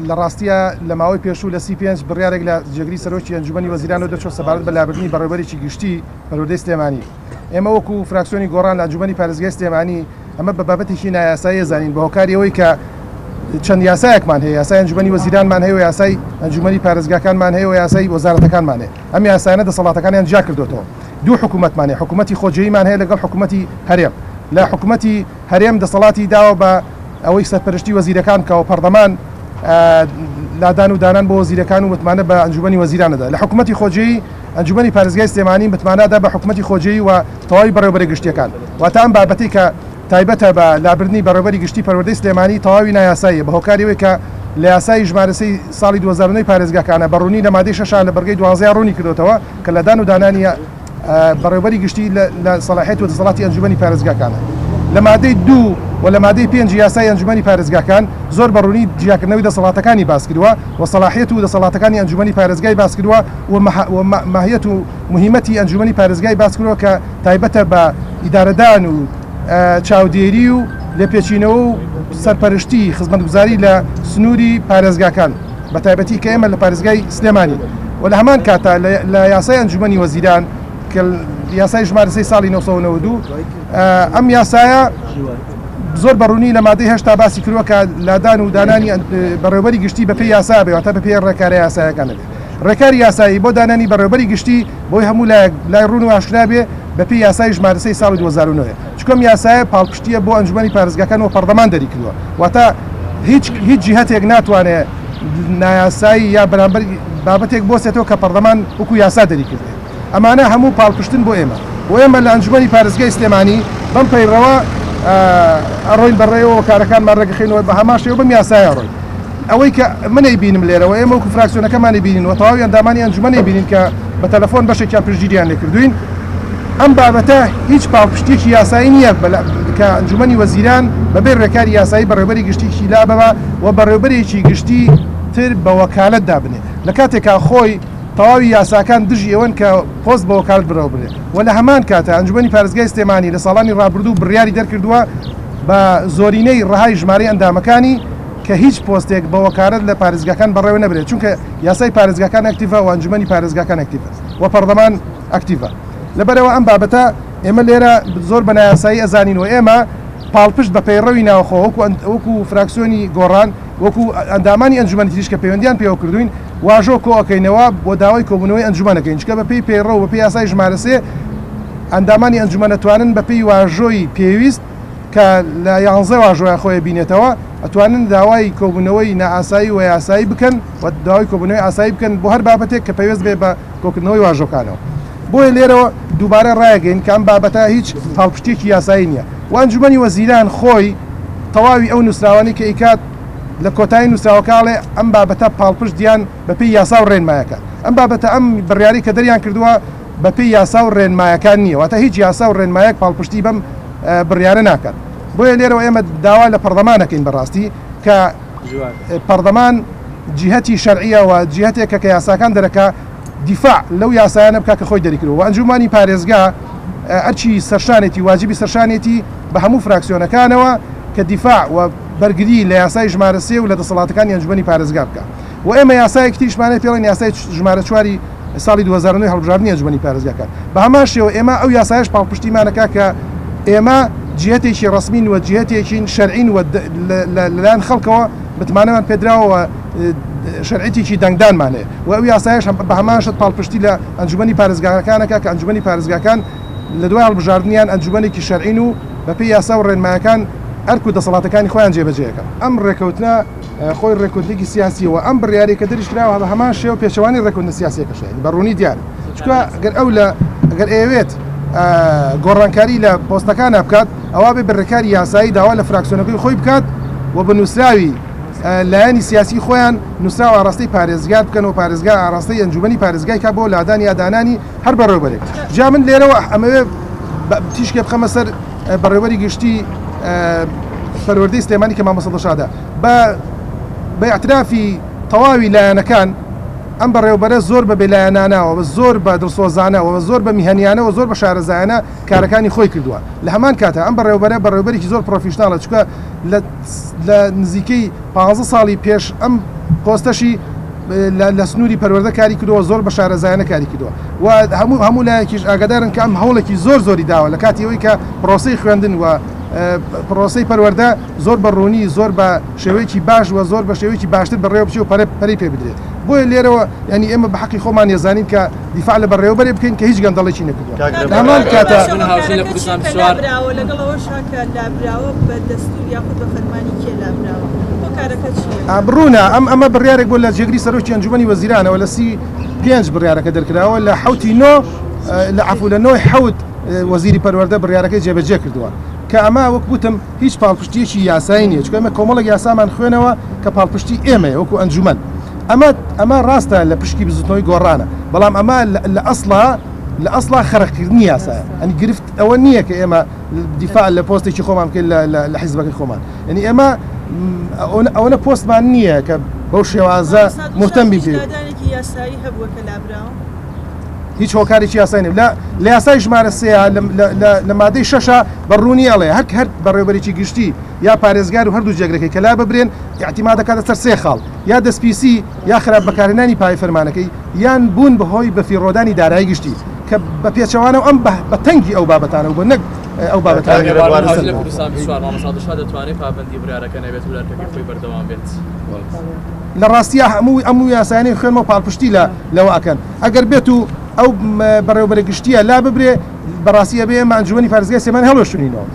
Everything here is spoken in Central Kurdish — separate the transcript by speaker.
Speaker 1: لە ڕاستیا لە ماوەی پێشوو لە 35 بڕیارێک لە جێگری سەرۆکی ئەنجومەنی وەزیرانەوە دەرچوو سەبارەت بە لابردنی بەڕێوەبەرێکی گشتی پەروەردەی سلێمانی. ئێمە وەکو فراکسیۆنی گۆڕان لە ئەنجومەنی پارێزگای سلێمانی ئەمە بە بابەتێکی نایاسایی ئەزانین بە هۆکاری ئەوەی کە چەند یاسایەکمان هەیە، یاسای ئەنجومەنی وەزیرانمان هەیە و یاسای ئەنجومەنی پارێزگاکانمان هەیە و یاسای وەزارەتەکانمان هەیە. ئەم یاسایانە دەسەڵاتەکانیان جیا کردۆتەوە. دوو حکومەتمان هەیە، حکومەتی خۆجێیمان هەیە لەگەڵ حکومەتی هەرێم. لە حکومەتی هەرێم دەسەڵاتی داوە بە ئەوەی سەرپەرشتی وەزیرەکان بکا و پەڕلەمان لادان و دانان بۆ وەزیرەکان و متمانە بە ئەنجومەنی وەزیران ئەدا. لە حکومەتی خۆجێی ئەنجومەنی پارێزگای سلێمانی متمانە ئەدا بە حکومەتی خۆجێی و تەواوی بەڕێوەبەرە گشتییەکان. واتە ئەم بابەتەی کە تایبەتە بە لابردنی بەڕێوەبەری گشتی پەروەردەی سلێمانی تەواوی نایاساییە بە هۆکاری ئەوەی کە لە یاسای ژمارە سێی ساڵی 2009 پارێزگاکانە بە ڕوونی لە مادەی شەشا لە بڕگەی دوانزەیا ڕوونی کردۆتەوە کە لادان و دانانی بەڕێوەبەری گشتی لە سەڵاحیەت و دەسەڵاتی ئەنجومەنی پارێزگاکانە. لە مادەی دوو و لە مادەی پێنجی یاسای ئەنجومەنی پارێزگاکان زۆر بە ڕوونی جیاکردنەوەی دەسەڵاتەکانی باس کردووە و سەڵاحیەت و دەسەڵاتەکانی ئەنجومەنی پارێزگای باس کردووە و ماهیەت و موهیمەتی ئەنجومەنی پارێزگای باس کردووە کە تایبەتە بە ئیدارەدان و چاودێری و لێپێچینەوە و سەرپەرشتی خزمەتگوزاری لە سنووری پارێزگاکان. بە تایبەتی کە ئێمە لە پارێزگای سلێمانی و لە هەمان کاتا لە یاسای ئەنجومەنی وەزیران کە یاسای ژمارە سێی ساڵی 992 ئەم یاسایە زۆر بەڕوونی لە مادەی هەشتا باسی کردووە کە لادان و دانانی بەڕێوبەری گشتی بەپێی یاسا بێ واتە بەپێی ڕێکارە یاسایەکان بێ ڕێکاری یاسایی بۆ دانانی بەڕێوبەری گشتی بۆی هەموو لایەک لای ڕوون و ئاشکرا بێ بەپێی یاسای ژمارە سێی ساڵی 2009 چونکە ئەم یاسایە پاڵپشتییە بۆ ئەنجومەنی پارێزگاکان و پەڕلەمان دەریکردووە واتە هیچ هیچ جیهەتێک ناتوانێ نایاسایی یا بەرامبەر بابەتێک بۆسێتەوە کە پەڕلەمان وەکو یاسا دەریکردێ ئەمانە هەموو پاڵپشتن بۆ ئێمە و ئێمە لە ئەنجومەنی پارێزگای سلێمانی بەم پەیڕەوە ئەڕۆین بەڕێوە و کارەکانمان ڕێکخینەوە بە هەمان شێوە بەم یاسایە ڕۆین ئەوەی کە من ئەیبینم لێرەوە ئێمە وەکو فراکسیۆنەکەمان ئەیبینین و تەواوی ئەندامانی ئەنجومەن ئەیبینین کە بە تەلەفۆن بەشێکیان پشتگیریان لێکردوین ئەم بابەتە هیچ پاڵپشتیەکی یاسایی نییە کە ئەنجومەنی وەزیران بەبێ ڕێکاری یاسایی بەڕێوبەری گشتیی لاببا و بەڕێوبەرێکی گشتی تر بە وەکالەت دابنێ لە کاتێکا خۆی تەواوی یاساکان دژی ئەوەن کە پۆست بە وەکالەت بەڕێوەببرێ و لە هەمان کاتا ئەنجومەنی پارێزگای سلێمانی لە ساڵانی ڕابردوو بڕیاری دەرکردووە بە زۆرینەی ڕەهای ژمارەی ئەندامەکانی کە هیچ پۆستێک بە وەکالەت لە پارێزگاکان بەڕێوە نەبرێت چونکە یاسای پارێزگاکان ئەکتیڤە و ئەنجومەنی پارێزگاکان ئەکتیڤە و پەڕلەمان ئەکتیڤە لەبەرئەوە ئەم بابەتە ئێمە لێرە زۆر بە نایاسایی ئەزانین و ئێمە پاڵپشت بە پەیڕەوی ناوخۆ وەکو وەکو فراکسیۆنی گۆڕان وەکو ئەندامانی ئەنجومەنی تریش کە پەیوەندیان پێوە کردوین واژۆ کۆ ئەکەینەوە بۆ داوای کۆبوونەوەی ئەنجومەن ئەکەین چونکە بەپێی پەیڕەو بەپێی یاسای ژمارە سێ ئەندامانی ئەنجومەن ئەتوانن بەپێی واژۆی پێویست کە لە یانزە واژۆیان خۆی بینێتەوە ئەتوانن داوای کۆبوونەوەی نائاسایی و یاسایی بکەن و داوای کۆبوونەوەی ئاسایی بکەن بۆ هەر بابەتێک کە پەیوەست بێ بە کۆکردنەوەی واژۆکانەوە. بۆیە لێرەوە دووبارە ڕایەگەین کە ئەم بابەتە هیچ پاڵپشتیەکی یاسایی نیە و ئەنجومەنی وەزیران خۆی تەواوی ئەو نوسراوانەی کە ئەیکات لە کۆتایی نوسراوەکە ئەڵێ ئەم بابەتە پاڵپشت یان بەپێی یاسا و ڕێنمایەکان ئەم بابەتە ئەم بڕیارەی کە دەریان کردووە بەپێی یاسا و ڕێنمایەکان نیە واتە هیچ یاسا و ڕێنمایەک پاڵپشتی بەم بڕیارە ناکات بۆیە لێرەوە ئێمە داوا لە پەڕلەمان ئەکەین بەڕاستی کە پەڕلەمان جیهەتی شەرعیە و جیهەتێکە کە یاساکان دەرەکا دیفاع لەو یاسایانە بکا کە خۆی دەریکردوە و ئەنجومەنی پارێزگا ئەرکی سەرشانێتی واجبی سەرشانێتی بە هەموو فراکسیۆنەکانەوە کە دیفاع و بەرگری لە یاسای ژمارە سێ و لە دەسەڵاتەکانی ئەنجومەنی پارێزگا بکا و ئێمە یاسایەکی تریشمان هەیە پێڵێن یاسای ژمارە چواری ساڵی 2009 هەڵبژاردنی ئەنجومەنی پارێزگاکان بە هەمان شێوە ئێمە ئەو یاسایەش پاڵپشتیمان ئەکا کە ئێمە جیهەتێکی ڕەسمین و جیهەتێکین شەرعین و لەلایەن خەڵکەوە متمانەمان پێدراوە و شەرعیەتێکی دەنگدانمان هەیە و ئەو یاسایەش بە هەمان شت پاڵپشتی لە ئەنجومەنی پارێزگاکان ئەکا کە ئەنجومەنی پارێزگاکان لە دوای هەڵبژاردنیان ئەنجومەنێکی شەرعین و بەپێی یاسا و ڕێنمایەکان ئەرک و دەسەڵاتەکانی خۆیان جێبەجێ ئەکەن. ئەم ڕێکەوتنە خۆی ڕێککەوتنێکی سیاسییە و ئەم بڕیارەی کە دەریشکراوە بە هەمان شێوە پێچەوانەی ڕێککەوتنە سیاسییەکەشە یانی بە ڕوونی دیارە چونکە گەر ئەو لە گەر ئەیەوێت گۆڕانکاری لە پۆستەکانا بکات ئەوا بێ بە ڕێکاری یاسایی داوا لە فراکسیۆنەکەی خۆی بکات و بە نووسراوی لایەنی سیاسی خۆیان نووسراو ئاڕاستەی پارێزگار بکەن و پارێزگار ئاڕاستەی ئەنجومەنی پارێزگای کا بۆ لادان یا دانانی هەر بەڕێوبەرێک. جا من لێرەوە ئەمەوێ تیشکێ بخەمە سەر بەڕێوبەری گشتی پەروەردەی سلێمانی کە مامۆستا دڵشادە. بە بە ئیعترافی تەواوی لایەنەکان ئەم بەڕێوبەرە زۆر بە بێلایەنانە و زۆر بە دڵسۆزانە و زۆر بە میهەنیانە و زۆر بە شارەزایانە کارەکانی خۆی کردووە. لە هەمان کاتا ئەم بەڕێوبەرە بەڕێوبەرێکی زۆر پڕۆفیشناڵە چونکە لە لە نزیکەی 15 ساڵی پێش ئەم پۆستەشی لە سنووری پەروەردە کاری کردووە، زۆر بە شارەزایانە کاری کردووە و هەموو هەموو لایەکیش ئاگادارن کە ئەم هەوڵێکی زۆر زۆری داوە لە کاتی ئەوەی کە پرۆسەی خوێندن و پرۆسەی پەروەردە زۆر بە ڕوونی زۆر بە شێوەیەکی باش و زۆر بە شێوەیەکی باشتر بەڕێوە بچێ و پەرە پەرەی پێ بدرێت. بۆیە لێرەوە یانی ئێمە بە حەقی خۆمان یەزانین کە دیفاع لە بەڕێوەبەرێ بکەین کە هیچ گەندەڵێکی نەکردووە.
Speaker 2: کاک
Speaker 1: لە
Speaker 2: رێبوار
Speaker 1: هەمان
Speaker 2: ئاگادار
Speaker 1: کاتا.
Speaker 2: باشە
Speaker 3: من هاوژین لە
Speaker 4: هۆکارەکە
Speaker 3: کوردستان
Speaker 4: چییە کە
Speaker 3: 24.
Speaker 4: لابراوە لەگەڵ ئەوەشا کە لابراوە بە دەستوور یاخود بە فەرمانی کێ لابراوە هۆکارەکە چییە کە؟
Speaker 1: ڕوونە ئەم ئەمە بڕیارێک بووە لە جێگری سەرۆکی ئەنجومەنی وەزیرانەوە لە 35 بڕیارەکە دەرکراوە لە حەوتی نۆ لە عەفو لە نۆی حەوت وەزیری پەروەردە بڕیارەکەی جێبەجێ کردووە کە ئەمە وەک وتم هیچ پاڵپشتییەکی یاسایی نییە، چونکە ئێمە کۆمەڵێک یاسامان خوێنەوە کە پاڵپشتی ئێمەیە وەکو ئەنجومەن. ئەمە ئەمە ڕاستە لە پشکی بزوتنەوەی گۆڕانە، بەڵام ئەمە لە ئەسڵا لە ئەسڵا خەرقکردنی یاسایە. یانی گرفت ئەوە نییە کە ئێمە دیفاع لە پۆستێکی خۆمان بکەین لە لە حیزبەکەی خۆمان. یانی ئێمە ئەوەنە پۆستمان نییە کە بەو شێوازە
Speaker 4: مامۆستا دڵشاد
Speaker 1: موهتەم بین
Speaker 4: هیچ
Speaker 1: پێی.
Speaker 4: لادانێکی یاسایی هەبووە کە لابراوە؟
Speaker 1: هیچ هۆکارێکی یاسایی نیە لە لە یاسای ژمارە سێ لە مادەی شەشە بە ڕوونی ئەڵێ هەر هەر بەڕێوبەرێکی گشتی یا پارێزگار و هەردوو جێگرەکەی کە لا ببرێن ئیعتیماد دەکاتە سەر سێ خاڵ یا دەستپیسی یا خراپ بەکارهێنانی پایەی فەرمانەکەی یان بوون بەهۆی بەفیڕۆدانی دارایی گشتی کە بە پێچەوانەوە ئەم بە تەنگی ئەو بابەتانە بوو نەک ئەو بابەتانە
Speaker 3: لە کوردستان 24 مامۆستا دڵشاد دەتوانێت پابەندی بڕیارەکە نەبێت و لە ئەرکەکەی خۆی بەردەوام بێت؟
Speaker 1: لە ڕاستیا هەموو ئەم یاسایانەی خوێنمەوە پاڵپشتی لە لەوە ئەکەن ئەگەر بێت و ئەو بەڕێوەبەرە گشتیە لا ببرێ بەڕاستی ئەبێ ئێمە ئەنجومەنی پارێزگای سلێمانی هەڵوەشێنینەوە.